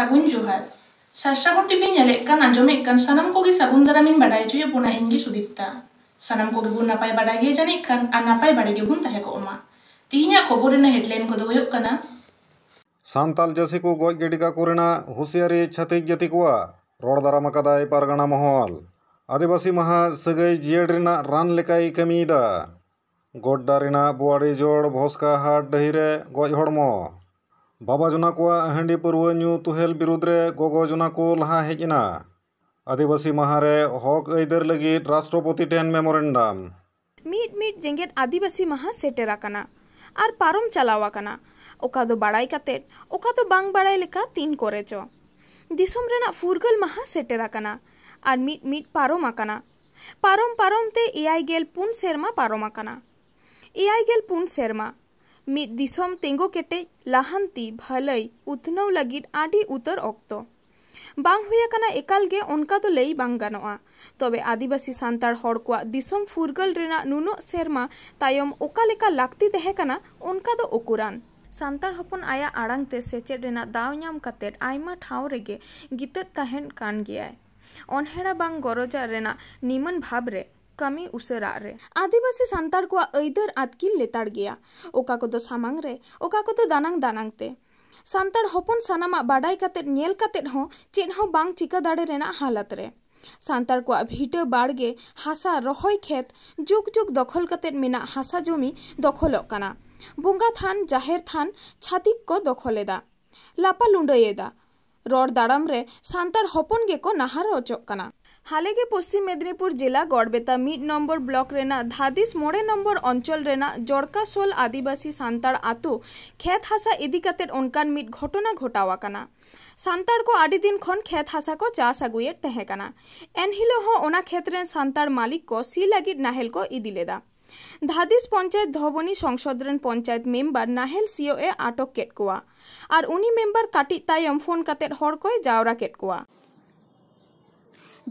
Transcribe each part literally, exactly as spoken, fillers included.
ᱥᱟᱹᱜᱩᱱ ᱡᱚᱦᱟᱨ᱾ ᱥᱟᱨᱥᱟᱜᱩᱱ ᱴᱤᱵᱷᱤ ᱧᱮᱞᱮᱫ ᱠᱟᱱ, ᱟᱸᱡᱚᱢᱮᱫ ᱠᱟᱱ ᱥᱟᱱᱟᱢ ᱠᱚᱜᱮ ᱥᱟᱹᱜᱩᱱ ᱫᱟᱨᱟᱢᱤᱧ ᱵᱟᱰᱟᱭ ᱦᱚᱪᱚᱭᱮᱫ ᱵᱚᱱᱟ, ᱤᱧ ᱜᱮ ᱥᱩᱫᱤᱯᱛᱟ᱾ ᱥᱟᱱᱟᱢ ᱠᱚᱜᱮ ᱵᱚᱱ ᱱᱟᱯᱟᱭ ᱵᱟᱰᱟᱭ ᱜᱮᱭᱟ ᱡᱟᱹᱱᱤᱡ ᱠᱷᱟᱱ, ᱟᱨ ᱱᱟᱯᱟᱭ ᱵᱟᱰᱟᱭ ᱜᱮᱵᱚᱱ ᱛᱟᱦᱮᱸ ᱠᱚᱜ ᱢᱟ᱾ ᱛᱤᱦᱤᱧᱟᱜ ᱠᱷᱚᱵᱚᱨ ᱨᱮᱱᱟᱜ headline ᱠᱚᱫᱚ ᱦᱩᱭᱩᱜ ᱠᱟᱱᱟ, ᱥᱟᱱᱛᱟᱞ ᱪᱟᱹᱥᱤ ᱠᱚ ᱜᱚᱡ ᱜᱤᱰᱤ ᱠᱟᱠᱚ ᱨᱮᱱᱟᱜ ᱦᱩᱸᱥᱤᱭᱟᱨᱤ ᱪᱷᱟᱹᱛᱤᱠ ᱡᱟᱹᱛᱤ ᱠᱚᱣᱟᱜ, ᱨᱚᱲ ᱫᱟᱨᱟᱢ ᱟᱠᱟᱫᱟᱭ ᱯᱟᱨᱜᱟᱱᱟ ᱢᱚᱦᱚᱞ᱾ ᱟᱹᱫᱤᱵᱟᱹᱥᱤ ᱢᱟᱦᱟ ᱥᱟᱹᱜᱟᱹᱭ ᱡᱤᱭᱟᱹᱲ ᱨᱮᱱᱟᱜ ᱨᱟᱱ ᱞᱮᱠᱟᱭ ᱠᱟᱹᱢᱤᱭᱮᱫᱟ᱾ ᱜᱚᱰᱰᱟ ᱨᱮᱱᱟᱜ ᱵᱳᱣᱟᱲᱤ ᱡᱳᱲ ᱵᱷᱚᱥᱠᱟ ᱦᱟᱴ ᱰᱟᱹᱦᱤ ᱨᱮ ᱜᱚᱡ ᱦᱚᱲᱢᱚ᱾ ᱵᱟᱵᱟ ᱡᱚᱱᱟ ᱠᱚᱣᱟᱜ ᱦᱟᱺᱰᱤ ᱯᱟᱹᱨᱣᱟᱹ ᱧᱩ ᱛᱩᱦᱮᱞ ᱵᱤᱨᱩᱫᱽ ᱨᱮ ᱜᱚᱜᱚ ᱡᱚᱱᱟ ᱠᱚ ᱞᱟᱦᱟ ᱦᱮᱡ ᱮᱱᱟ᱾ ᱟᱹᱫᱤᱵᱟᱹᱥᱤ ᱢᱟᱦᱟ ᱨᱮ ᱦᱚᱠ ᱟᱹᱭᱫᱟᱹᱨ ᱞᱟᱹᱜᱤᱫ ᱨᱟᱥᱴᱨᱚᱯᱚᱛᱤ ᱴᱷᱮᱱ ᱢᱮᱢᱳᱨᱮᱱᱰᱟᱢ᱾ ᱢᱤᱫ ᱢᱤᱫ ᱡᱮᱜᱮᱛ ᱟᱹᱫᱤᱵᱟᱹᱥᱤ ᱢᱟᱦᱟ ᱥᱮᱴᱮᱨ ᱟᱠᱟᱱᱟ ᱟᱨ ᱯᱟᱨᱚᱢ ᱪᱟᱞᱟᱣ ᱟᱠᱟᱱᱟ, ᱚᱠᱟ ᱫᱚ ᱵᱟᱲᱟᱭ ᱠᱟᱛᱮᱫ, ᱚᱠᱟ ᱫᱚ ᱵᱟᱝ ᱵᱟᱲᱟᱭ ᱞᱮᱠᱟ ᱛᱤᱱ ᱠᱚᱨᱮ ᱪᱚ᱾ ᱫᱤᱥᱚᱢ ᱨᱮᱱᱟᱜ ᱯᱷᱩᱨᱜᱟᱹᱞ ᱢᱟᱦᱟ ᱥᱮᱴᱮᱨ ᱟᱠᱟᱱᱟ ᱟᱨ ᱢᱤᱫ ᱢᱤᱫ ᱯᱟᱨᱚᱢ ᱟᱠᱟᱱᱟ᱾ ᱯᱟᱨᱚᱢ ᱯᱟᱨᱚᱢ ᱛᱮ ᱮᱭᱟᱭ ᱜᱮᱞ ᱯᱩᱱ ᱥᱮᱨᱢᱟ ᱯᱟᱨᱚᱢ ᱟᱠᱟᱱᱟ᱾ ᱮᱭᱟᱭ ᱜᱮᱞ ᱯᱩᱱ ᱥᱮᱨᱢᱟ᱾ ᱢᱤᱫ ᱫᱤᱥᱚᱢ ᱛᱤᱸᱜᱩ ᱠᱮᱴᱮᱡ, ᱞᱟᱦᱟᱱᱛᱤ, ᱵᱷᱟᱹᱞᱟᱹᱭ, ᱩᱛᱱᱟᱹᱣ ᱞᱟᱹᱜᱤᱫ ᱟᱹᱰᱤ ᱩᱛᱟᱹᱨ ᱚᱠᱛᱚ᱾ ᱵᱟᱝ ᱦᱩᱭ ᱟᱠᱟᱱᱟ ᱮᱠᱟᱞ ᱜᱮ, ᱚᱱᱠᱟ ᱫᱚ ᱞᱟᱹᱭ ᱵᱟᱝ ᱜᱟᱱᱚᱜᱼᱟ᱾ ᱛᱚᱵᱮ ᱟᱹᱫᱤᱵᱟᱹᱥᱤ ᱥᱟᱱᱛᱟᱲ ᱦᱚᱲ ᱠᱚᱣᱟᱜ ᱫᱤᱥᱚᱢ ᱯᱷᱩᱨᱜᱟᱹᱞ ᱨᱮᱱᱟᱜ ᱱᱩᱱᱟᱹᱜ ᱥᱮᱨᱢᱟ ᱛᱟᱭᱚᱢ ᱚᱠᱟ ᱞᱮᱠᱟ ᱞᱟᱹᱠᱛᱤ ᱛᱟᱦᱮᱸ ᱠᱟᱱᱟ, ᱚᱱᱠᱟ ᱫᱚ ᱩᱠᱩᱨᱟᱱ᱾ ᱥᱟᱱᱛᱟᱲ ᱦᱚᱯᱚᱱ ᱟᱭᱟᱜ ᱟᱲᱟᱝ ᱛᱮ ᱥᱮᱪᱮᱫ ᱨᱮᱱᱟᱜ ᱫᱟᱣ ᱧᱟᱢ ᱠᱟᱛᱮᱫ ᱟᱭᱢᱟ ᱴᱷᱟᱶ ᱨᱮᱜᱮ ᱜᱤᱛᱟᱹᱫ ᱛᱟᱦᱮᱸᱱ ᱠᱟᱱ ᱜᱮᱭᱟᱭ᱾ ᱚᱱᱦᱮᱲᱟ ᱵᱟᱝ ᱜᱚᱨᱚᱡᱟᱜ ᱨᱮᱱᱟᱜ ᱱᱤᱢᱟᱹᱱ ᱵᱷᱟᱵᱽ ᱨᱮ ᱠᱟᱹᱢᱤ ᱩᱥᱟᱹᱨᱟᱜ ᱨᱮ᱾ ᱟᱹᱫᱤᱵᱟᱹᱥᱤ ᱥᱟᱱᱛᱟᱲ ᱠᱚᱣᱟᱜ ᱟᱹᱭᱫᱟᱹᱨ ᱟᱹᱛᱠᱤᱨ ᱞᱮᱛᱟᱲ ᱜᱮᱭᱟ, ᱚᱠᱟ ᱠᱚᱫᱚ ᱥᱟᱢᱟᱝ ᱨᱮ, ᱚᱠᱟ ᱠᱚᱫᱚ ᱫᱟᱱᱟᱝ ᱫᱟᱱᱟᱝ ᱛᱮ᱾ ᱥᱟᱱᱛᱟᱲ ᱦᱚᱯᱚᱱ ᱥᱟᱱᱟᱢᱟᱜ ᱵᱟᱰᱟᱭ ᱠᱟᱛᱮᱫ, ᱧᱮᱞ ᱠᱟᱛᱮᱫ ᱦᱚᱸ ᱪᱮᱫ ᱦᱚᱸ ᱵᱟᱝ ᱪᱤᱠᱟᱹ ᱫᱟᱲᱮ ᱨᱮᱱᱟᱜ ᱦᱟᱞᱚᱛ ᱨᱮ᱾ ᱥᱟᱱᱛᱟᱲ ᱠᱚᱣᱟᱜ ᱵᱷᱤᱴᱟᱹ, ᱵᱟᱲᱜᱮ, ᱦᱟᱥᱟ, ᱨᱚᱦᱚᱭ ᱠᱷᱮᱛ, ᱡᱩᱜᱽ ᱡᱩᱜᱽ ᱫᱚᱠᱷᱚᱞ ᱠᱟᱛᱮᱫ ᱢᱮᱱᱟᱜ ᱦᱟᱥᱟ ᱡᱚᱢᱤ ᱫᱚᱠᱷᱚᱞᱚᱜ ᱠᱟᱱᱟ᱾ ᱵᱚᱸᱜᱟ ᱛᱷᱟᱱ, ᱡᱟᱦᱮᱨ ᱛᱷᱟᱱ ᱪᱷᱟᱹᱛᱤᱠ ᱠᱚ ᱫᱚᱠᱷᱚᱞ ᱮᱫᱟ, ᱞᱟᱯᱟ ᱞᱩᱸᱰᱟᱹᱭ ᱮᱫᱟ᱾ ᱨᱚᱲ ᱫᱟᱲᱟᱢ ᱨᱮ ᱥᱟᱱᱛᱟᱲ ᱦᱚᱯᱚᱱ ᱜᱮᱠᱚ ᱱᱟᱦᱟᱨ ᱚᱪᱚᱜ ᱠᱟᱱᱟ᱾ ᱦᱟᱞᱮᱜᱮ ᱯᱚᱥᱪᱤᱢ ᱢᱮᱫᱽᱱᱤᱯᱩᱨ ᱡᱮᱞᱟ ᱜᱚᱲᱵᱮᱛᱟ ᱢᱤᱫ ᱱᱚᱢᱵᱚᱨ ᱵᱞᱚᱠ ᱨᱮᱱᱟᱜ ᱫᱷᱟᱫᱤᱥ ᱢᱚᱬᱮ ᱱᱚᱢᱵᱚᱨ ᱚᱧᱪᱚᱞ ᱨᱮᱱᱟᱜ ᱡᱚᱲᱠᱟᱥᱳᱞ ᱟᱹᱫᱤᱵᱟᱹᱥᱤ ᱥᱟᱱᱛᱟᱲ ᱟᱛᱳ ᱠᱷᱮᱛ ᱦᱟᱥᱟ ᱤᱫᱤ ᱠᱟᱛᱮᱫ ᱚᱱᱠᱟᱱ ᱢᱤᱫ ᱜᱷᱚᱴᱚᱱᱟ ᱜᱷᱚᱴᱟᱣ ᱟᱠᱟᱱᱟ᱾ ᱥᱟᱱᱛᱟᱲ ᱠᱚ ᱟᱹᱰᱤ ᱫᱤᱱ ᱠᱷᱚᱱ ᱠᱷᱮᱛ ᱦᱟᱥᱟ ᱠᱚ ᱪᱟᱥ ᱟᱹᱜᱩᱭᱮᱫ ᱛᱟᱦᱮᱸ ᱠᱟᱱᱟ᱾ ᱮᱱᱦᱤᱞᱳᱜ ᱦᱚᱸ ᱚᱱᱟ ᱠᱷᱮᱛ ᱨᱮᱱ ᱥᱟᱱᱛᱟᱲ ᱢᱟᱹᱞᱤᱠ ᱠᱚ ᱥᱤ ᱞᱟᱹᱜᱤᱫ ᱱᱟᱦᱮᱞ ᱠᱚ ᱤᱫᱤ ᱞᱮᱫᱟ᱾ ᱫᱷᱟᱫᱤᱥ ᱯᱚᱧᱪᱟᱭᱮᱛ ᱫᱷᱚᱵᱚᱱᱤ ᱥᱚᱝᱥᱚᱫ ᱨᱮᱱ ᱯᱚᱧᱪᱟᱭᱮᱛ ᱢᱮᱢᱵᱟᱨ ᱱᱟᱦᱮᱞ ᱥᱤᱭᱳᱜ ᱮ ᱟᱴᱚᱠ ᱠᱮᱫ ᱠᱚᱣᱟ ᱟᱨ ᱩᱱᱤ ᱢᱮᱢᱵᱟᱨ ᱠᱟᱹᱴᱤᱡ ᱛᱟᱭᱚᱢ ᱯᱷᱳᱱ ᱠᱟᱛᱮᱫ ᱦᱚᱲ ᱠᱚᱭ ᱡᱟᱣᱨᱟ ᱠᱮᱫ ᱠᱚᱣᱟ᱾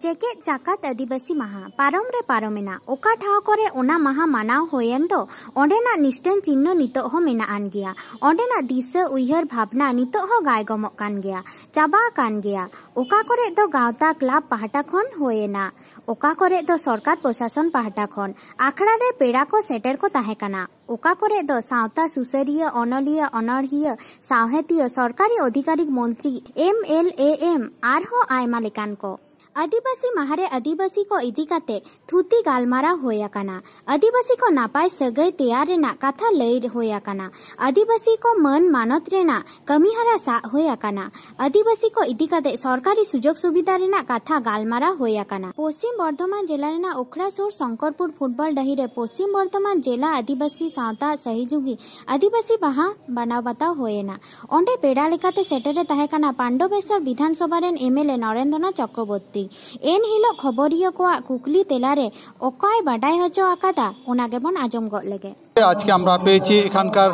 ᱡᱮᱜᱮᱛ ᱡᱟᱠᱟᱛ ᱟᱹᱫᱤᱵᱟᱹᱥᱤ ᱢᱟᱦᱟ ᱯᱟᱨᱚᱢ ᱨᱮ ᱯᱟᱨᱚᱢᱮᱱᱟ᱾ ᱚᱠᱟ ᱴᱷᱟᱶ ᱠᱚᱨᱮ ᱚᱱᱟ ᱢᱟᱦᱟ ᱢᱟᱱᱟᱣ ᱦᱩᱭᱮᱱ ᱫᱚ, ᱚᱸᱰᱮᱱᱟᱜ ᱱᱤᱥᱴᱟᱹᱱ ᱪᱤᱱᱦᱟᱹ ᱱᱤᱛᱚᱜ ᱦᱚᱸ ᱢᱮᱱᱟᱜ ᱟᱱ ᱜᱮᱭᱟ᱾ ᱚᱸᱰᱮᱱᱟᱜ ᱫᱤᱥᱟᱹ ᱩᱭᱦᱟᱹᱨ ᱵᱷᱟᱵᱽᱱᱟ ᱱᱤᱛᱚᱜ ᱦᱚᱸ ᱜᱟᱭᱜᱚᱢᱚᱜ ᱠᱟᱱ ᱜᱮᱭᱟ, ᱪᱟᱵᱟ ᱟᱠᱟᱱ ᱜᱮᱭᱟ᱾ ᱚᱠᱟ ᱠᱚᱨᱮ ᱫᱚ ᱜᱟᱶᱛᱟ ᱠᱞᱟᱵᱽ ᱯᱟᱦᱴᱟ ᱠᱷᱚᱱ ᱦᱩᱭᱮᱱᱟ, ᱚᱠᱟ ᱠᱚᱨᱮ ᱫᱚ ᱥᱚᱨᱠᱟᱨ ᱯᱨᱚᱥᱟᱥᱚᱱ ᱯᱟᱦᱴᱟ ᱠᱷᱚᱱ᱾ ᱟᱠᱷᱲᱟ ᱨᱮ ᱯᱮᱲᱟ ᱠᱚ ᱥᱮᱴᱮᱨ ᱠᱚ ᱛᱟᱦᱮᱸ ᱠᱟᱱᱟ᱾ ᱚᱠᱟ ᱠᱚᱨᱮ ᱫᱚ ᱥᱟᱶᱛᱟ ᱥᱩᱥᱟᱹᱨᱤᱭᱟᱹ, ᱚᱱᱚᱞᱤᱭᱟᱹ, ᱚᱱᱚᱬᱦᱤᱭᱟᱹ, ᱥᱟᱶᱦᱮᱫᱤᱭᱟᱹ, ᱥᱚᱨᱠᱟᱨᱤ ᱚᱫᱷᱤᱠᱟᱨᱤᱠ, ᱢᱚᱱᱛᱨᱤ, ᱮᱢ ᱮᱞ ᱮ ᱮᱢ, ᱟᱨᱦᱚᱸ ᱟᱭᱢᱟ ᱞᱮᱠᱟᱱ ᱠᱚ᱾ ᱟᱹᱫᱤᱵᱟᱹᱥᱤ ᱢᱟᱦᱟ ᱨᱮ ᱟᱹᱫᱤᱵᱟᱹᱥᱤ ᱠᱚ ᱤᱫᱤ ᱠᱟᱛᱮ ᱛᱷᱩᱛᱤ ᱜᱟᱞᱢᱟᱨᱟᱣ ᱦᱩᱭ ᱟᱠᱟᱱᱟ᱾ ᱟᱹᱫᱤᱵᱟᱹᱥᱤ ᱠᱚ ᱱᱟᱯᱟᱭ ᱥᱟᱹᱜᱟᱹᱭ ᱛᱮᱭᱟᱨ ᱨᱮᱱᱟᱜ ᱠᱟᱛᱷᱟ ᱞᱟᱹᱭ ᱦᱩᱭ ᱟᱠᱟᱱᱟ᱾ ᱟᱹᱫᱤᱵᱟᱹᱥᱤ ᱠᱚ ᱢᱟᱹᱱ ᱢᱟᱱᱚᱛ ᱨᱮᱱᱟᱜ ᱠᱟᱹᱢᱤᱦᱚᱨᱟ ᱥᱟᱵ ᱦᱩᱭ ᱟᱠᱟᱱᱟ᱾ ᱟᱹᱫᱤᱵᱟᱹᱥᱤ ᱠᱚ ᱤᱫᱤ ᱠᱟᱛᱮ ᱥᱚᱨᱠᱟᱨᱤ ᱥᱩᱡᱳᱜᱽ ᱥᱩᱵᱤᱫᱷᱟ ᱨᱮᱱᱟᱜ ᱠᱟᱛᱷᱟ ᱜᱟᱞᱢᱟᱨᱟᱣ ᱦᱩᱭ ᱟᱠᱟᱱᱟ᱾ ᱯᱚᱥᱪᱤᱢ ᱵᱚᱨᱫᱷᱚᱢᱟᱱ ᱡᱮᱞᱟ ᱨᱮᱱᱟᱜ ᱩᱠᱷᱲᱟ ᱥᱩᱨ ᱥᱚᱝᱠᱚᱨᱯᱩᱨ ᱯᱷᱩᱴᱵᱚᱞ ᱰᱟᱹᱦᱤ ᱨᱮ ᱯᱚᱥᱪᱤᱢ ᱵᱚᱨᱫᱷᱚᱢᱟᱱ ᱡᱮᱞᱟ ᱟᱹᱫᱤᱵᱟᱹᱥᱤ ᱥᱟᱶᱛᱟ ᱥᱟᱹᱦᱤᱡᱩᱜᱤ ᱟᱹᱫᱤᱵᱟᱹᱥᱤ ᱵᱟᱦᱟ ᱢᱟᱱᱟᱣ ᱵᱟᱛᱟᱣ ᱦᱩᱭ ᱮᱱᱟ᱾ ᱚᱸᱰᱮ ᱯᱮᱲᱟ ᱞᱮᱠᱟᱛᱮ ᱥᱮᱴᱮᱨ ᱮ ᱛᱟᱦᱮᱸ ᱠᱟᱱᱟ ᱯᱟᱱᱰᱚᱵᱮᱥᱚᱨ ᱵᱤᱫᱷᱟᱱ ᱥᱚᱵᱷᱟ ᱨᱮᱱ ᱮᱢ ᱮᱞ ᱮ ᱱᱚᱨᱮᱱᱫᱨᱚᱱᱟᱛᱷ ᱪᱚᱠᱨᱚᱵᱚᱨᱛᱤ᱾ ᱮᱱ ᱦᱤᱞᱳᱜ ᱠᱷᱚᱵᱚᱨᱤᱭᱟᱹ ᱠᱚᱣᱟᱜ ᱠᱩᱠᱞᱤ ᱛᱮᱞᱟ ᱨᱮ ᱚᱠᱟᱭ ᱵᱟᱰᱟᱭ ᱦᱚᱪᱚ ᱟᱠᱟᱫᱟ, ᱚᱱᱟ ᱜᱮᱵᱚᱱ ᱟᱸᱡᱚᱢ ᱜᱚᱫ ᱞᱮᱜᱮ᱾ আজকে আমরা পেয়েছি এখানকার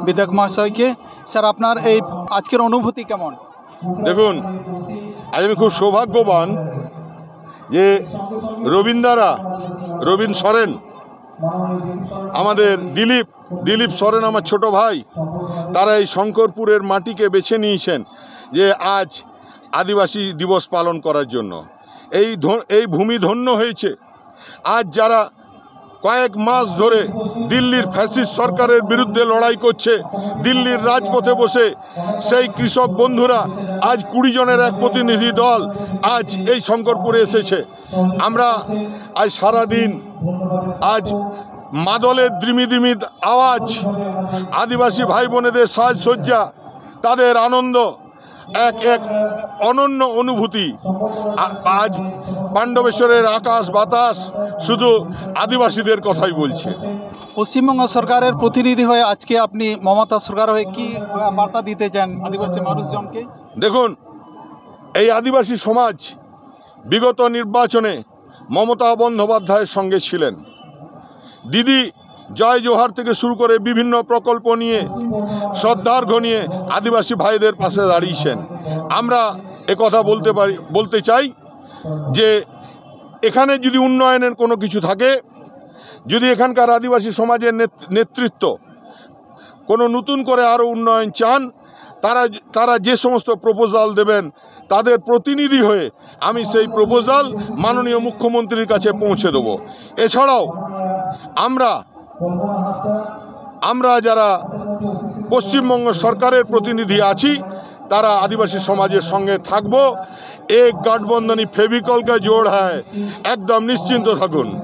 বিধায়ক মহাশয়কে। স্যার, আপনার এই আজকের অনুভূতি কেমন? দেখুন, আজ আমি খুব সৌভাগ্যবান যে রবীন্দ্রা, রবীন সরেন, আমাদের দিলীপ, দিলীপ সরেন আমার ছোট ভাই, তারা এই শঙ্করপুরের মাটিকে বেছে নিয়েছেন যে আজ আদিবাসী দিবস পালন করার জন্য। এই ধ- এই ভূমি ধন্য হয়েছে। আজ যারা কয়েক মাস ধরে দিল্লির ফ্যাসিস্ট সরকারের বিরুদ্ধে লড়াই করছে, দিল্লির রাজপথে বসে সেই কৃষক বন্ধুরা, আজ কুড়ি জনের এক প্রতিনিধি দল আজ এই শঙ্করপুরে এসেছে। আমরা আজ সারাদিন আজ মাদলের দ্রিমি দ্রিমি আওয়াজ, আদিবাসী ভাই বোনেদের সাজসজ্জা, তাদের আনন্দ, এক এক অনন্য অনুভূতি। আ- আজ পাণ্ডবেশ্বরের আকাশ বাতাস শুধু আদিবাসীদের কথাই বলছে। পশ্চিমবঙ্গ সরকারের প্রতিনিধি হয়ে আজকে আপনি মমতা সরকার হয়ে কি আহ, বার্তা দিতে চান আদিবাসী মানুষজনকে? দেখুন, এই আদিবাসী সমাজ বিগত নির্বাচনে মমতা বন্দ্যোপাধ্যায়ের সঙ্গে ছিলেন। দিদি জয় জোহার থেকে শুরু করে বিভিন্ন প্রকল্প নিয়ে, শ্রদ্ধার্ঘ্য নিয়ে আদিবাসী ভাইদের পাশে দাঁড়িয়েছেন। আমরা এ কথা বলতে পারি, বলতে চাই যে এখানে যদি উন্নয়নের কোনো কিছু থাকে, যদি এখানকার আদিবাসী সমাজের নেত- নেতৃত্ব কোনো নতুন করে আরও উন্নয়ন চান, তারা তারা যে সমস্ত প্রপোজাল দেবেন, তাদের প্রতিনিধি হয়ে আমি সেই প্রপোজাল মাননীয় মুখ্যমন্ত্রীর কাছে পৌঁছে দেব। এছাড়াও আমরা আমরা যারা পশ্চিমবঙ্গ সরকারের প্রতিনিধি আছি, তারা আদিবাসী সমাজের সঙ্গে থাকব। এক গাঠবন্ধনী ফেভিকল কা জোড় হ্যায়, একদম নিশ্চিন্ত থাকুন।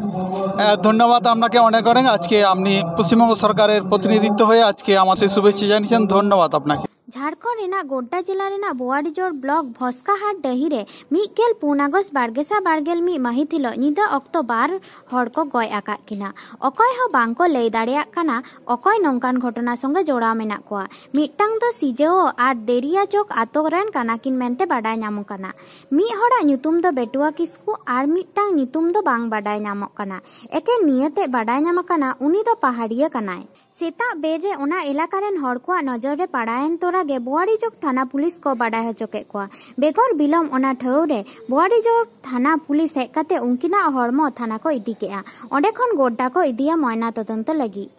আহ, ধন্যবাদ আপনাকে অনেক অনেক। আজকে আপনি পশ্চিমবঙ্গ সরকারের প্রতিনিধিত্ব হয়ে আজকে আমাকে শুভেচ্ছা জানিয়েছেন, ধন্যবাদ আপনাকে। ᱡᱷᱟᱲᱠᱷᱚᱸᱰ ᱨᱮᱱᱟᱜ ᱜᱳᱰᱰᱟ ᱡᱮᱞᱟ ᱨᱮᱱᱟᱜ ᱵᱳᱣᱟᱨᱤᱡᱳᱲ ᱵᱞᱚᱠ ᱵᱷᱚᱥᱠᱟᱦᱟᱴ ᱰᱟᱹᱦᱤ ᱨᱮ ᱢᱤᱫ ᱜᱮᱞ ᱯᱩᱱ ᱟᱜᱚᱥᱴ ᱵᱟᱨ ᱜᱮᱥᱟᱭ ᱵᱟᱨ ᱜᱮᱞ ᱢᱤᱫ ᱢᱟᱹᱦᱤᱛ ᱦᱤᱞᱳᱜ ᱧᱤᱫᱟᱹ ᱚᱠᱛᱚ ᱵᱟᱨ ᱦᱚᱲ ᱠᱚ ᱜᱚᱡ ᱟᱠᱟᱫ ᱠᱤᱱᱟ᱾ ᱚᱠᱚᱭ ᱦᱚᱸ ᱵᱟᱝ ᱠᱚ ᱞᱟᱹᱭ ᱫᱟᱲᱮᱭᱟᱜ ᱠᱟᱱᱟ ᱚᱠᱚᱭ ᱱᱚᱝᱠᱟᱱ ᱜᱷᱚᱴᱚᱱᱟ ᱥᱚᱸᱜᱮ ᱡᱚᱲᱟᱣ ᱢᱮᱱᱟᱜ ᱠᱚᱣᱟ᱾ ᱢᱤᱫᱴᱟᱝ ᱫᱚ ᱥᱤᱡᱟᱹᱣᱚ ᱟᱨ ᱫᱮᱨᱤᱭᱟ ᱪᱚᱠ ᱟᱛᱳ ᱨᱮᱱ ᱠᱟᱱᱟ ᱠᱤᱱ ᱢᱮᱱᱛᱮ ᱵᱟᱰᱟᱭ ᱧᱟᱢ ᱠᱟᱱᱟ᱾ ᱢᱤᱫ ᱦᱚᱲᱟᱜ ᱧᱩᱛᱩᱢ ᱫᱚ ᱵᱮᱴᱩᱣᱟ ᱠᱤᱥᱠᱩ ᱟᱨ ᱢᱤᱫᱴᱟᱝ ᱧᱩᱛᱩᱢ ᱫᱚ ᱵᱟᱝ ᱵᱟᱰᱟᱭ ᱧᱟᱢᱚᱜ ᱠᱟᱱᱟ᱾ ᱮᱠᱮᱱ ᱱᱤᱭᱟᱹ ᱛᱮᱫ ᱵᱟᱰᱟᱭ ᱧᱟᱢ ᱟᱠᱟᱱᱟ ᱩᱱᱤ ᱫᱚ ᱯᱟᱦᱟᱲᱤᱭᱟᱹ ᱠᱟᱱᱟᱭ᱾ ᱥᱮᱛᱟᱜ ᱵᱮᱨ ᱨᱮ ᱚᱱᱟ ᱮᱞᱟᱠᱟ ᱨᱮᱱ ᱦᱚᱲ ᱠᱚᱣᱟᱜ ᱱᱚᱡᱚᱨ ᱨᱮ ᱯᱟᱲᱟᱣᱮᱱ ᱛᱚᱨᱟ ᱜᱮ ᱵᱳᱣᱟᱨᱤᱡᱳᱜᱽ ᱛᱷᱟᱱᱟ ᱯᱩᱞᱤᱥ ᱠᱚ ᱵᱟᱰᱟᱭ ᱦᱚᱪᱚ ᱠᱮᱫ ᱠᱚᱣᱟ᱾ ᱵᱮᱜᱚᱨ ᱵᱤᱞᱚᱢ ᱚᱱᱟ ᱴᱷᱟᱶ ᱨᱮ ᱵᱳᱣᱟᱨᱤᱡᱳᱜᱽ ᱛᱷᱟᱱᱟ ᱯᱩᱞᱤᱥ ᱦᱮᱡ ᱠᱟᱛᱮ ᱩᱱᱠᱤᱱᱟᱜ ᱦᱚᱲᱢᱚ ᱛᱷᱟᱱᱟ ᱠᱚ ᱤᱫᱤ ᱠᱮᱫᱼᱟ᱾ ᱚᱸᱰᱮ ᱠᱷᱚᱱ ᱜᱳᱰᱰᱟ ᱠᱚ ᱤᱫᱤᱭᱟ ᱢᱚᱭᱱᱟ ᱛᱚᱫᱚᱱᱛᱚ ᱞᱟᱹᱜᱤᱫ᱾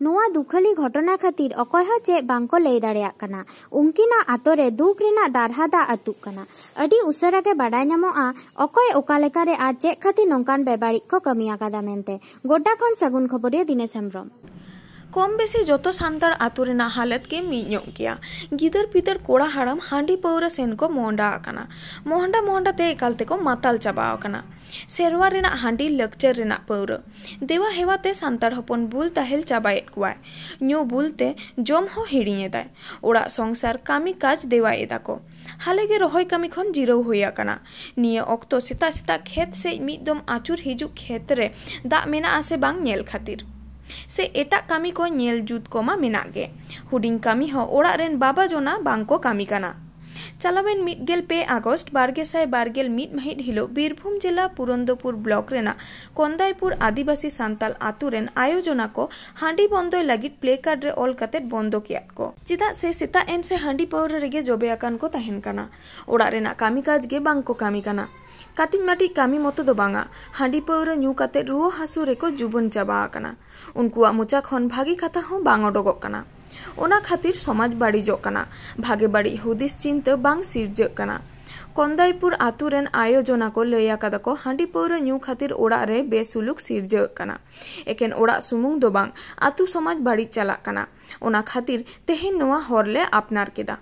ᱱᱚᱣᱟ ᱫᱩᱠᱷᱟᱹᱞᱤ ᱜᱷᱚᱴᱚᱱᱟ ᱠᱷᱟᱹᱛᱤᱨ ᱚᱠᱚᱭ ᱦᱚᱸ ᱪᱮᱫ ᱵᱟᱝ ᱠᱚ ᱞᱟᱹᱭ ᱫᱟᱲᱮᱭᱟᱜ ᱠᱟᱱᱟ᱾ ᱩᱱᱠᱤᱱᱟᱜ ᱟᱛᱳ ᱨᱮ ᱫᱩᱠ ᱨᱮᱱᱟᱜ ᱫᱟᱨᱦᱟ ᱫᱟᱜ ᱟᱹᱛᱩᱜ ᱠᱟᱱᱟ᱾ ᱟᱹᱰᱤ ᱩᱥᱟᱹᱨᱟ ᱜᱮ ᱵᱟᱰᱟᱭ ᱧᱟᱢᱚᱜᱼᱟ ᱚᱠᱚᱭ ᱚᱠᱟ ᱞᱮᱠᱟᱨᱮ ᱟᱨ ᱪᱮᱫ ᱠᱷᱟᱹᱛᱤᱨ ᱱᱚᱝᱠᱟᱱ ᱵᱮᱵᱟᱹᱲᱤᱡ ᱠᱚ ᱠᱟᱹᱢᱤ ᱟᱠᱟᱫᱟ ᱢᱮᱱᱛᱮ᱾ ᱜᱳᱰᱰᱟ ᱠᱷᱚᱱ ᱥᱟᱹᱜᱩᱱ ᱠᱷᱚᱵᱚᱨᱤᱭᱟᱹ ᱫᱤᱱᱮᱥ ᱦᱮᱢᱵᱽᱨᱚᱢ᱾ ᱠᱚᱢ ᱵᱮᱥᱤ ᱡᱚᱛᱚ ᱥᱟᱱᱛᱟᱲ ᱟᱛᱳ ᱨᱮᱱᱟᱜ ᱦᱟᱞᱚᱛ ᱜᱮ ᱢᱤᱫ ᱧᱚᱜ ᱜᱮᱭᱟ᱾ ᱜᱤᱫᱟᱹᱨ ᱯᱤᱫᱟᱹᱨ ᱠᱚᱲᱟ ᱦᱟᱲᱟᱢ ᱦᱟᱺᱰᱤ ᱯᱟᱹᱣᱨᱟᱹ ᱥᱮᱱ ᱠᱚ ᱢᱚᱦᱰᱟ ᱟᱠᱟᱱᱟ᱾ ᱢᱚᱦᱰᱟ ᱢᱚᱦᱰᱟ ᱛᱮ ᱮᱠᱟᱞ ᱛᱮᱠᱚ ᱢᱟᱛᱟᱞ ᱪᱟᱵᱟ ᱟᱠᱟᱱᱟ᱾ ᱥᱮᱨᱣᱟ ᱨᱮᱱᱟᱜ ᱦᱟᱺᱰᱤ, ᱞᱟᱠᱪᱟᱨ ᱨᱮᱱᱟᱜ ᱯᱟᱹᱣᱨᱟᱹ, ᱫᱮᱣᱟ ᱦᱮᱣᱟ ᱛᱮ ᱥᱟᱱᱛᱟᱲ ᱦᱚᱯᱚᱱ ᱵᱩᱞ ᱛᱟᱦᱮᱞ ᱪᱟᱵᱟᱭᱮᱫ ᱠᱚᱣᱟᱭ᱾ ᱧᱩ ᱵᱩᱞ ᱛᱮ ᱡᱚᱢ ᱦᱚᱸ ᱦᱤᱲᱤᱧ ᱮᱫᱟᱭ᱾ ᱚᱲᱟᱜ ᱥᱚᱝᱥᱟᱨ ᱠᱟᱹᱢᱤ ᱠᱟᱡᱽ ᱫᱮᱣᱟ ᱮᱫᱟ ᱠᱚ᱾ ᱦᱟᱞᱮ ᱜᱮ ᱨᱚᱦᱚᱭ ᱠᱟᱹᱢᱤ ᱠᱷᱚᱱ ᱡᱤᱨᱟᱹᱣ ᱦᱩᱭ ᱟᱠᱟᱱᱟ᱾ ᱱᱤᱭᱟᱹ ᱚᱠᱛᱚ ᱥᱮᱛᱟᱜ ᱥᱮᱛᱟᱜ ᱠᱷᱮᱛ ᱥᱮᱡ ᱢᱤᱫ ᱫᱚᱢ ᱟᱹᱪᱩᱨ ᱦᱤᱡᱩᱜ ᱠᱷᱮᱛ ᱨᱮ ᱫᱟᱜ ᱢᱮᱱᱟᱜᱼᱟ ᱥᱮ ᱵᱟᱝ ᱧᱮᱞ ᱠᱷᱟᱹᱛᱤᱨ᱾ ᱥᱮ ᱮᱴᱟᱜ ᱠᱟᱹᱢᱤ ᱠᱚ ᱧᱮᱞ ᱡᱩᱛ ᱠᱚᱢᱟ ᱢᱮᱱᱟᱜ ᱜᱮ᱾ ᱦᱩᱰᱤᱧ ᱠᱟᱹᱢᱤ ᱦᱚᱸ ᱚᱲᱟᱜ ᱨᱮᱱ ᱵᱟᱵᱟ ᱡᱚᱱᱟ ᱵᱟᱝ ᱠᱚ ᱠᱟᱹᱢᱤ ᱠᱟᱱᱟ᱾ ᱪᱟᱞᱟᱣᱮᱱ ᱢᱤᱫ ᱜᱮᱞ ᱯᱮ ᱟᱜᱚᱥᱴ ᱵᱟᱨ ᱜᱮᱥᱟᱭ ᱵᱟᱨ ᱜᱮᱞ ᱢᱤᱫ ᱢᱟᱹᱦᱤᱛ ᱦᱤᱞᱚᱜ ᱵᱤᱨᱵᱷᱩᱢ ᱡᱮᱞᱟ ᱯᱩᱨᱚᱱᱫᱚᱯᱩᱨ ᱵᱞᱚᱠ ᱨᱮᱱᱟᱜ ᱠᱚᱱᱫᱟᱭᱯᱩᱨ ᱟᱹᱫᱤᱵᱟᱹᱥᱤ ᱥᱟᱱᱛᱟᱞ ᱟᱛᱩ ᱨᱮᱱ ᱟᱭᱳ ᱡᱚᱱᱟ ᱠᱚ ᱦᱟᱺᱰᱤ ᱵᱚᱱᱫᱚᱭ ᱞᱟᱹᱜᱤᱫ ᱯᱞᱮ ᱠᱟᱨᱰ ᱨᱮ ᱚᱞ ᱠᱟᱛᱮ ᱵᱚᱱᱫᱚ ᱠᱮᱫ ᱠᱚ᱾ ᱪᱮᱫᱟᱜ ᱥᱮ ᱥᱮᱛᱟᱜ ᱮᱱ ᱥᱮ ᱦᱟᱺᱰᱤ ᱯᱟᱹᱣᱨᱟᱹ ᱨᱮᱜᱮ ᱡᱚᱵᱮ ᱟᱠᱟᱱ ᱠᱚ ᱛᱟᱦᱮᱱ ᱠᱟᱱᱟ᱾ ᱚᱲᱟᱜ ᱨᱮᱱᱟᱜ ᱠᱟᱹᱢᱤ ᱠᱟᱡᱽ ᱜᱮ ᱵᱟᱝ ᱠᱚ ᱠᱟᱹᱢᱤ ᱠᱟᱱᱟ᱾ ᱠᱟᱹᱴᱤᱡ ᱢᱟᱹᱴᱤᱡ ᱠᱟᱹᱢᱤ ᱢᱚᱛᱚ ᱫᱚ ᱵᱟᱝᱟ, ᱦᱟᱺᱰᱤ ᱯᱟᱹᱣᱨᱟᱹ ᱧᱩ ᱠᱟᱛᱮ ᱨᱩᱣᱟᱹ ᱦᱟᱹᱥᱩ ᱨᱮᱠᱚ ᱡᱩᱵᱟᱹᱱ ᱪᱟᱵᱟ ᱟᱠᱟᱱᱟ᱾ ᱩᱱᱠᱩᱣᱟᱜ ᱢᱚᱪᱟ ᱠᱷᱚᱱ ᱵᱷᱟᱹᱜᱤ ᱠᱟᱛᱷᱟ ᱦᱚᱸ ᱵᱟᱝ ᱚᱰᱚᱠᱚᱜ ᱠᱟᱱᱟ᱾ ᱚᱱᱟ ᱠᱷᱟᱹᱛᱤᱨ ᱥᱚᱢᱟᱡᱽ ᱵᱟᱹᱲᱤᱡᱚᱜ ᱠᱟᱱᱟ, ᱵᱷᱟᱜᱮ ᱵᱟᱹᱲᱤᱡ ᱦᱩᱫᱤᱥ ᱪᱤᱱᱛᱟᱹ ᱵᱟᱝ ᱥᱤᱨᱡᱟᱹᱜ ᱠᱟᱱᱟ᱾ ᱠᱚᱱᱫᱟᱭᱯᱩᱨ ᱟᱛᱩ ᱨᱮᱱ ᱟᱭᱳ ᱡᱚᱱᱟ ᱠᱚ ᱞᱟᱹᱭ ᱟᱠᱟᱫᱟ ᱠᱚ, ᱦᱟᱺᱰᱤ ᱯᱟᱹᱣᱨᱟᱹ ᱧᱩ ᱠᱷᱟᱹᱛᱤᱨ ᱚᱲᱟᱜ ᱨᱮ ᱵᱮᱥᱩᱞᱩᱠ ᱥᱤᱨᱡᱟᱹᱜ ᱠᱟᱱᱟ᱾ ᱮᱠᱮᱱ ᱚᱲᱟᱜ ᱥᱩᱢᱩᱝ ᱫᱚ ᱵᱟᱝ, ᱟᱛᱩ ᱥᱚᱢᱟᱡᱽ ᱵᱟᱹᱲᱤᱡ ᱪᱟᱞᱟᱜ ᱠᱟᱱᱟ᱾ ᱚᱱᱟ ᱠᱷᱟᱹᱛᱤᱨ ᱛᱮᱦᱮᱧ ᱱᱚᱣᱟ ᱦᱚᱨ ᱞᱮ ᱟᱯᱱᱟᱨ ᱠᱮᱫᱟ᱾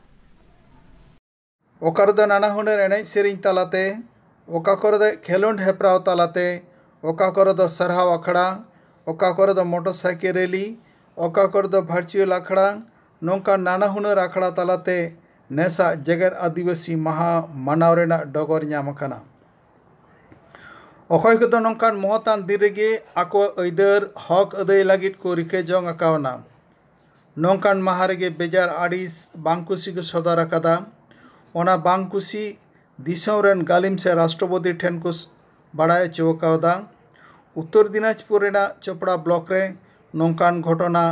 ᱚᱠᱟ ᱨᱮᱫᱚ ᱱᱟᱱᱟ ᱦᱩᱱᱟᱹᱨ ᱮᱱᱮᱡ ᱥᱮᱨᱮᱧ ᱛᱟᱞᱟᱛᱮ, ᱚᱠᱟ ᱠᱚᱨᱮ ᱫᱚ ᱠᱷᱮᱞᱳᱰ ᱦᱮᱯᱨᱟᱣ ᱛᱟᱞᱟᱛᱮ, ᱚᱠᱟ ᱠᱚᱨᱮ ᱫᱚ ᱥᱟᱨᱦᱟᱣ ᱟᱠᱷᱲᱟ, ᱚᱠᱟ ᱠᱚᱨᱮ ᱫᱚ ᱢᱚᱴᱚᱨ ᱥᱟᱭᱠᱮᱞ ᱨᱮᱞᱤ, ᱚᱠᱟ ᱠᱚᱨᱮ ᱫᱚ ᱵᱷᱟᱨᱪᱩᱣᱟᱞ ᱟᱠᱷᱲᱟ, ᱱᱚᱝᱠᱟᱱ ᱱᱟᱱᱟ ᱦᱩᱱᱟᱹᱨ ᱟᱠᱷᱲᱟ ᱛᱟᱞᱟᱛᱮ ᱱᱮᱥᱟᱜ ᱡᱮᱜᱮᱛ ᱟᱹᱫᱤᱵᱟᱹᱥᱤ ᱢᱟᱦᱟ ᱢᱟᱱᱟᱣ ᱨᱮᱱᱟᱜ ᱰᱚᱜᱚᱨ ᱧᱟᱢ ᱟᱠᱟᱱᱟ᱾ ᱚᱠᱚᱭ ᱠᱚᱫᱚ ᱱᱚᱝᱠᱟᱱ ᱢᱚᱦᱚᱛᱟᱱ ᱫᱤᱱ ᱨᱮᱜᱮ ᱟᱠᱚᱣᱟᱜ ᱟᱹᱭᱫᱟᱹᱨ ᱦᱚᱠ ᱟᱹᱫᱟᱹᱭ ᱞᱟᱹᱜᱤᱫ ᱠᱚ ᱨᱤᱠᱟᱹ ᱡᱚᱝ ᱟᱠᱟᱣᱱᱟ᱾ ᱱᱚᱝᱠᱟᱱ ᱢᱟᱦᱟ ᱨᱮᱜᱮ ᱵᱮᱡᱟᱨ ᱟᱹᱲᱤᱥ ᱵᱟᱝ ᱠᱩᱥᱤ ᱠᱚ ᱥᱚᱫᱚᱨ ᱟᱠᱟᱫᱟ᱾ ᱚᱱᱟ ᱵᱟᱝ ᱠᱩᱥᱤ ᱫᱤᱥᱚᱢ ᱨᱮᱱ ᱜᱟᱹᱞᱤᱢ ᱥᱮ ᱨᱟᱥᱴᱨᱚᱯᱚᱛᱤ ᱴᱷᱮᱱ ᱠᱚ ᱥ-, ᱵᱟᱲᱟᱭ ᱦᱚᱪᱚ ᱟᱠᱟᱫᱟ᱾ ᱩᱛᱛᱚᱨ ᱫᱤᱱᱟᱡᱽᱯᱩᱨ ᱨᱮᱱᱟᱜ ᱪᱚᱯᱲᱟ ᱵᱞᱚᱠ ᱨᱮ ᱱᱚᱝᱠᱟᱱ ᱜᱷᱚᱴᱚᱱᱟ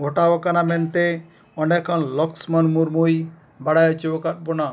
ᱜᱷᱚᱴᱟᱣ ᱟᱠᱟᱱᱟ ᱢᱮᱱᱛᱮ ᱚᱸᱰᱮ ᱠᱷᱚᱱ ᱞᱚᱠᱥᱢᱚᱱ ᱢᱩᱨᱢᱩᱭ ᱵᱟᱲᱟᱭ ᱦᱚᱪᱚ ᱟᱠᱟᱫ ᱵᱚᱱᱟ᱾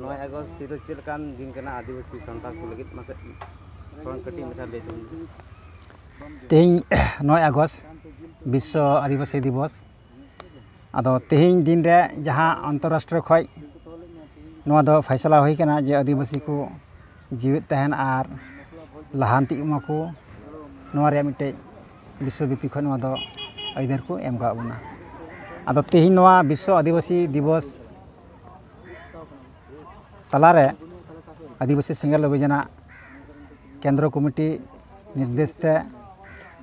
ᱱᱚᱭ ᱟᱜᱚᱥᱴ ᱛᱤᱥ ᱫᱚ ᱪᱮᱫ ᱞᱮᱠᱟᱱ ᱫᱤᱱ ᱠᱟᱱᱟ ᱟᱹᱫᱤᱵᱟᱹᱥᱤ ᱥᱟᱱᱛᱟᱲ ᱠᱚ ᱞᱟᱹᱜᱤᱫ? ᱢᱟᱥᱮ ᱛᱷᱚᱲᱟ ᱠᱟᱹᱴᱤᱡ ᱢᱟᱪᱷᱟ ᱞᱟᱹᱭ ᱛᱟᱵᱚᱱ ᱢᱮ᱾ ᱛᱮᱦᱮᱧ ᱱᱚᱭ ᱟᱜᱚᱥᱴ ᱵᱤᱥᱥᱚ ᱟᱹᱫᱤᱵᱟᱹᱥᱤ ᱫᱤᱵᱚᱥ᱾ ᱟᱫᱚ ᱛᱮᱦᱮᱧ ᱫᱤᱱ ᱨᱮ ᱡᱟᱦᱟᱸ ᱟᱱᱛᱚᱨᱨᱟᱥᱴᱨᱤᱭᱚ ᱠᱷᱚᱱ ᱱᱚᱣᱟ ᱫᱚ ᱯᱷᱟᱭᱥᱟᱞᱟ ᱦᱩᱭ ᱠᱟᱱᱟ ᱡᱮ ᱟᱹᱫᱤᱵᱟᱹᱥᱤ ᱠᱚ ᱡᱤᱣᱮᱫ ᱛᱟᱦᱮᱱ ᱟᱨ ᱞᱟᱦᱟᱱᱛᱤᱜ ᱢᱟᱠᱚ, ᱱᱚᱣᱟ ᱨᱮᱭᱟᱜ ᱢᱤᱫᱴᱮᱡ ᱵᱤᱥᱥᱚᱵᱮᱯᱤ ᱠᱷᱚᱱ ᱱᱚᱣᱟ ᱫᱚ ᱟᱹᱭᱫᱟᱹᱨ ᱠᱚ ᱮᱢ ᱠᱟᱜ ᱵᱚᱱᱟ᱾ ᱟᱫᱚ ᱛᱮᱦᱮᱧ ᱱᱚᱣᱟ ᱵᱤᱥᱥᱚ ᱟᱹᱫᱤᱵᱟᱹᱥᱤ ᱫᱤᱵᱚᱥ ᱛᱟᱞᱟᱨᱮ ᱟᱹᱫᱤᱵᱟᱹᱥᱤ ᱥᱮᱸᱜᱮᱞ ᱚᱵᱷᱤᱡᱟᱱᱟᱜ ᱠᱮᱱᱫᱨᱚ ᱠᱚᱢᱤᱴᱤ ᱱᱤᱨᱫᱮᱥ ᱛᱮ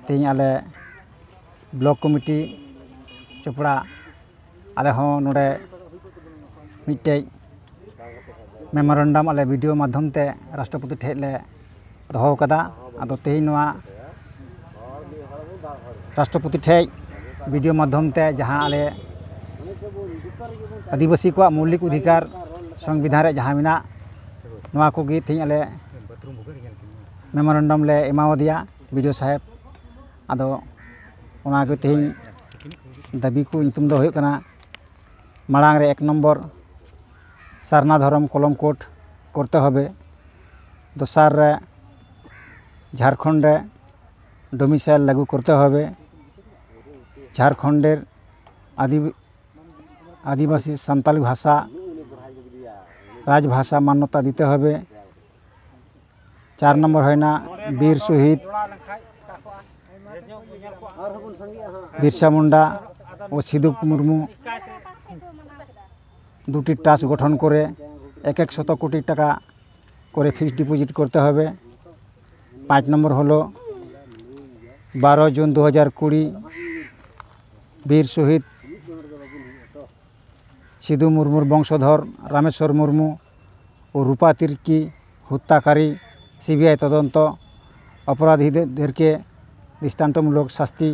ᱛᱮᱦᱮᱧ ᱟᱞᱮ ᱵᱞᱚᱠ ᱠᱚᱢᱤᱴᱤ ᱪᱚᱯᱲᱟ ᱟᱞᱮ ᱦᱚᱸ ᱱᱚᱰᱮ ᱢᱤᱫᱴᱮᱡ ᱢᱮᱢᱳᱨᱮᱱᱰᱟᱢ ᱟᱞᱮ ᱵᱤᱰᱤᱭᱳ ᱢᱟᱫᱽᱫᱷᱚᱢ ᱛᱮ ᱨᱟᱥᱴᱨᱚᱯᱚᱛᱤ ᱴᱷᱮᱡ ᱞᱮ ᱫᱚᱦᱚ ᱟᱠᱟᱫᱟ᱾ ᱟᱫᱚ ᱛᱮᱦᱮᱧ ᱱᱚᱣᱟ ᱨᱟᱥᱴᱨᱚᱯᱚᱛᱤ ᱴᱷᱮᱡ ᱵᱤᱰᱤᱭᱳ ᱢᱟᱫᱽᱫᱷᱚᱢ ᱛᱮ ᱡᱟᱦᱟᱸ ᱟᱞᱮ ᱟᱹᱫᱤᱵᱟᱹᱥᱤ ᱠᱚᱣᱟᱜ ᱢᱳᱣᱞᱤᱠ ᱚᱫᱷᱤᱠᱟᱨ ᱥᱚᱝᱵᱤᱫᱷᱟᱱ ᱨᱮ ᱡᱟᱦᱟᱸ ᱢᱮᱱᱟᱜ, ᱱᱚᱣᱟ ᱠᱚᱜᱮ ᱛᱮᱦᱮᱧ ᱟᱞᱮ ᱢᱮᱢᱳᱨᱮᱱᱰᱟᱢ ᱞᱮ ᱮᱢᱟᱣᱟᱫᱮᱭᱟ ᱵᱤᱰᱤᱭᱳ ᱥᱟᱦᱮᱵᱽ᱾ ᱟᱫᱚ ᱚᱱᱟᱜᱮ ᱛᱮᱦᱮᱧ ᱫᱟᱹᱵᱤ ᱠᱚ ᱧᱩᱛᱩᱢ ᱫᱚ ᱦᱩᱭᱩᱜ ᱠᱟᱱᱟ, ᱢᱟᱲᱟᱝ ᱨᱮ ᱮᱠ ᱱᱚᱢᱵᱚᱨ ᱥᱟᱨᱱᱟ ᱫᱷᱚᱨᱚᱢ ᱠᱚᱞᱚᱢ ᱠᱳᱰ ᱠᱚᱨᱛᱮ ᱦᱚᱵᱮ, ᱫᱚᱥᱟᱨ ᱨᱮ ᱡᱷᱟᱲᱠᱷᱚᱸᱰ ᱨᱮ ᱰᱳᱢᱤᱥᱟᱭᱤᱞ ᱞᱟᱹᱜᱩ ᱠᱚᱨᱛᱮ ᱦᱚᱵᱮ, ᱡᱷᱟᱲᱠᱷᱚᱸᱰᱮᱨ ᱟᱹᱫᱤ-, ᱟᱹᱫᱤᱵᱟᱹᱥᱤ ᱥᱟᱱᱛᱟᱞᱤ ᱵᱷᱟᱥᱟ ᱨᱟᱡᱽ ᱵᱷᱟᱥᱟ ᱢᱟᱱᱱᱚᱛᱟ ᱫᱤᱛᱮ ᱦᱚᱵᱮ, ᱪᱟᱨ ᱱᱚᱢᱵᱚᱨ ᱦᱩᱭᱱᱟ ᱵᱤᱨ ᱥᱚᱦᱤᱫ ᱵᱤᱨᱥᱟ ᱢᱩᱱᱰᱟ ᱳ ᱥᱤᱫᱩ ᱢᱩᱨᱢᱩ ᱫᱩᱴᱤ ᱴᱨᱟᱥᱴ ᱜᱚᱴᱷᱚᱱ ᱠᱚᱨᱮ ᱮᱠ ᱮᱠ ᱥᱚᱛᱚ ᱠᱳᱴᱤ ᱴᱟᱠᱟ ᱠᱚᱨᱮ ᱯᱷᱤᱠᱥᱰ ᱰᱤᱯᱚᱡᱤᱴ ᱠᱚᱨᱛᱮ ᱦᱚᱵᱮ᱾ ᱯᱟᱸᱪ ᱱᱚᱢᱵᱚᱨ ᱦᱚᱞᱚ ᱵᱟᱨᱚ ᱡᱩᱱ ᱫᱩ ᱦᱟᱡᱟᱨ ᱠᱩᱲᱤ ᱵᱤᱨ ᱥᱚᱦᱤᱫ ᱥᱤᱫᱩ ᱢᱩᱨᱢᱩᱨ ᱵᱚᱝᱥᱚᱫᱷᱚᱨ ᱨᱟᱢᱮᱥᱣᱚᱨ ᱢᱩᱨᱢᱩ ᱳ ᱨᱩᱯᱟ ᱛᱤᱨᱠᱤ ᱦᱚᱛᱛᱟᱠᱟᱨᱤ ᱥᱤᱵᱤᱟᱭ ᱛᱚᱫᱚᱱᱛᱚ ᱚᱯᱚᱨᱟধীদেরকে দৃষ্টান্তমূলক শাস্তি,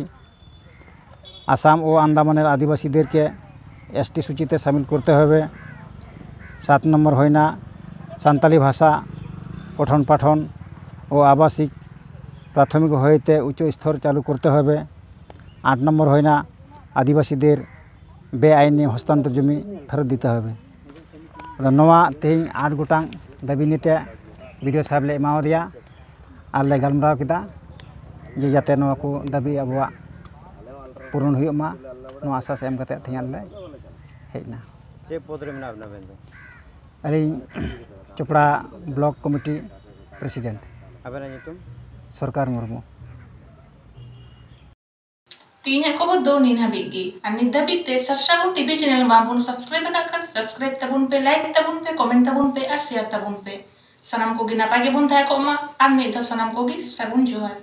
আসাম ও আন্দামানের আদিবাসীদেরকে এসটি সূচিতে সামিল করতে হবে। সাত নম্বর হইনা সান্তালি ভাষা পঠন পাঠন ও আবাসিক প্রাথমিক হইতে উচ্চ স্তর চালু করতে হবে। আট নম্বর হইনা আদিবাসীদের বেআইনি হস্তান্তর জমি ফেরত দিতে হবে। ᱟᱫᱚ ᱱᱚᱣᱟ ᱛᱮᱦᱮᱧ ᱟᱴ ᱜᱚᱴᱟᱝ ᱫᱟᱹᱵᱤ ᱱᱤᱭᱮᱛᱮ ᱵᱤᱰᱤᱭᱳ ᱥᱟᱦᱮᱵᱽ ᱞᱮ ᱮᱢᱟᱣᱟᱫᱮᱭᱟ ᱟᱨ ᱞᱮ ᱜᱟᱞᱢᱟᱨᱟᱣ ᱠᱮᱫᱟ ᱡᱮ ᱡᱟᱛᱮ ᱱᱚᱣᱟ ᱠᱚ ᱫᱟᱹᱵᱤ ᱟᱵᱚᱣᱟᱜ ᱯᱩᱨᱚᱱ ᱦᱩᱭᱩᱜ ᱢᱟ, ᱱᱚᱣᱟ ᱟᱥᱟᱥ ᱮᱢ ᱠᱟᱛᱮ ᱛᱮᱦᱮᱧ ᱟᱞᱮ ᱞᱮ ᱦᱮᱡ ᱮᱱᱟ᱾ ᱪᱮᱫ ᱯᱚᱫᱽ ᱨᱮ ᱢᱮᱱᱟᱜ ᱵᱮᱱᱟ ᱟᱵᱮᱱ ᱫᱚ? ᱟᱹᱞᱤᱧ ᱪᱚᱯᱲᱟ ᱵᱞᱚᱠ ᱠᱚᱢᱤᱴᱤ ᱯᱨᱮᱥᱤᱰᱮᱱᱴ᱾ ᱟᱵᱮᱱᱟᱜ ᱧᱩᱛᱩᱢ? ᱥᱚᱨᱠᱟᱨ ᱢᱩᱨᱢᱩ᱾ ᱛᱮᱦᱮᱧᱟᱜ ᱠᱷᱚᱵᱚᱨ ᱫᱚ ᱱᱤᱱ ᱦᱟᱹᱵᱤᱡ ᱜᱮ᱾ ᱟᱨ ᱱᱤᱛ ᱫᱷᱟᱹᱵᱤᱡ ᱛᱮ ᱥᱟᱨᱥᱟᱜᱩᱱ ᱴᱤᱵᱷᱤ ᱪᱮᱱᱮᱞ ᱵᱟᱝᱵᱚᱱ ᱥᱟᱵᱥᱠᱨᱟᱭᱤᱵ ᱟᱠᱟᱫ ᱠᱷᱟᱱ ᱥᱟᱵᱥᱠᱨᱟᱭᱤᱵ ᱛᱟᱵᱚᱱ ᱯᱮ, ᱞᱟᱭᱤᱠ ᱛᱟᱵᱚᱱ ᱯᱮ, ᱠᱚᱢᱮᱱᱴ ᱛᱟᱵᱚᱱ ᱯᱮ ᱟᱨ ᱥᱮᱭᱟᱨ ᱛᱟᱵᱚᱱ ᱯᱮ᱾ ᱥᱟᱱᱟᱢ ᱠᱚᱜᱮ ᱱᱟᱯᱟᱭ ᱜᱮᱵᱚᱱ ᱛᱟᱦᱮᱸ ᱠᱚᱜ ᱢᱟ᱾ ᱟᱨ ᱢᱤᱫ ᱫᱷᱟᱣ ᱥᱟᱱᱟᱢ ᱠᱚᱜᱮ ᱥᱟᱹᱜᱩᱱ ᱡᱚᱦᱟᱨ᱾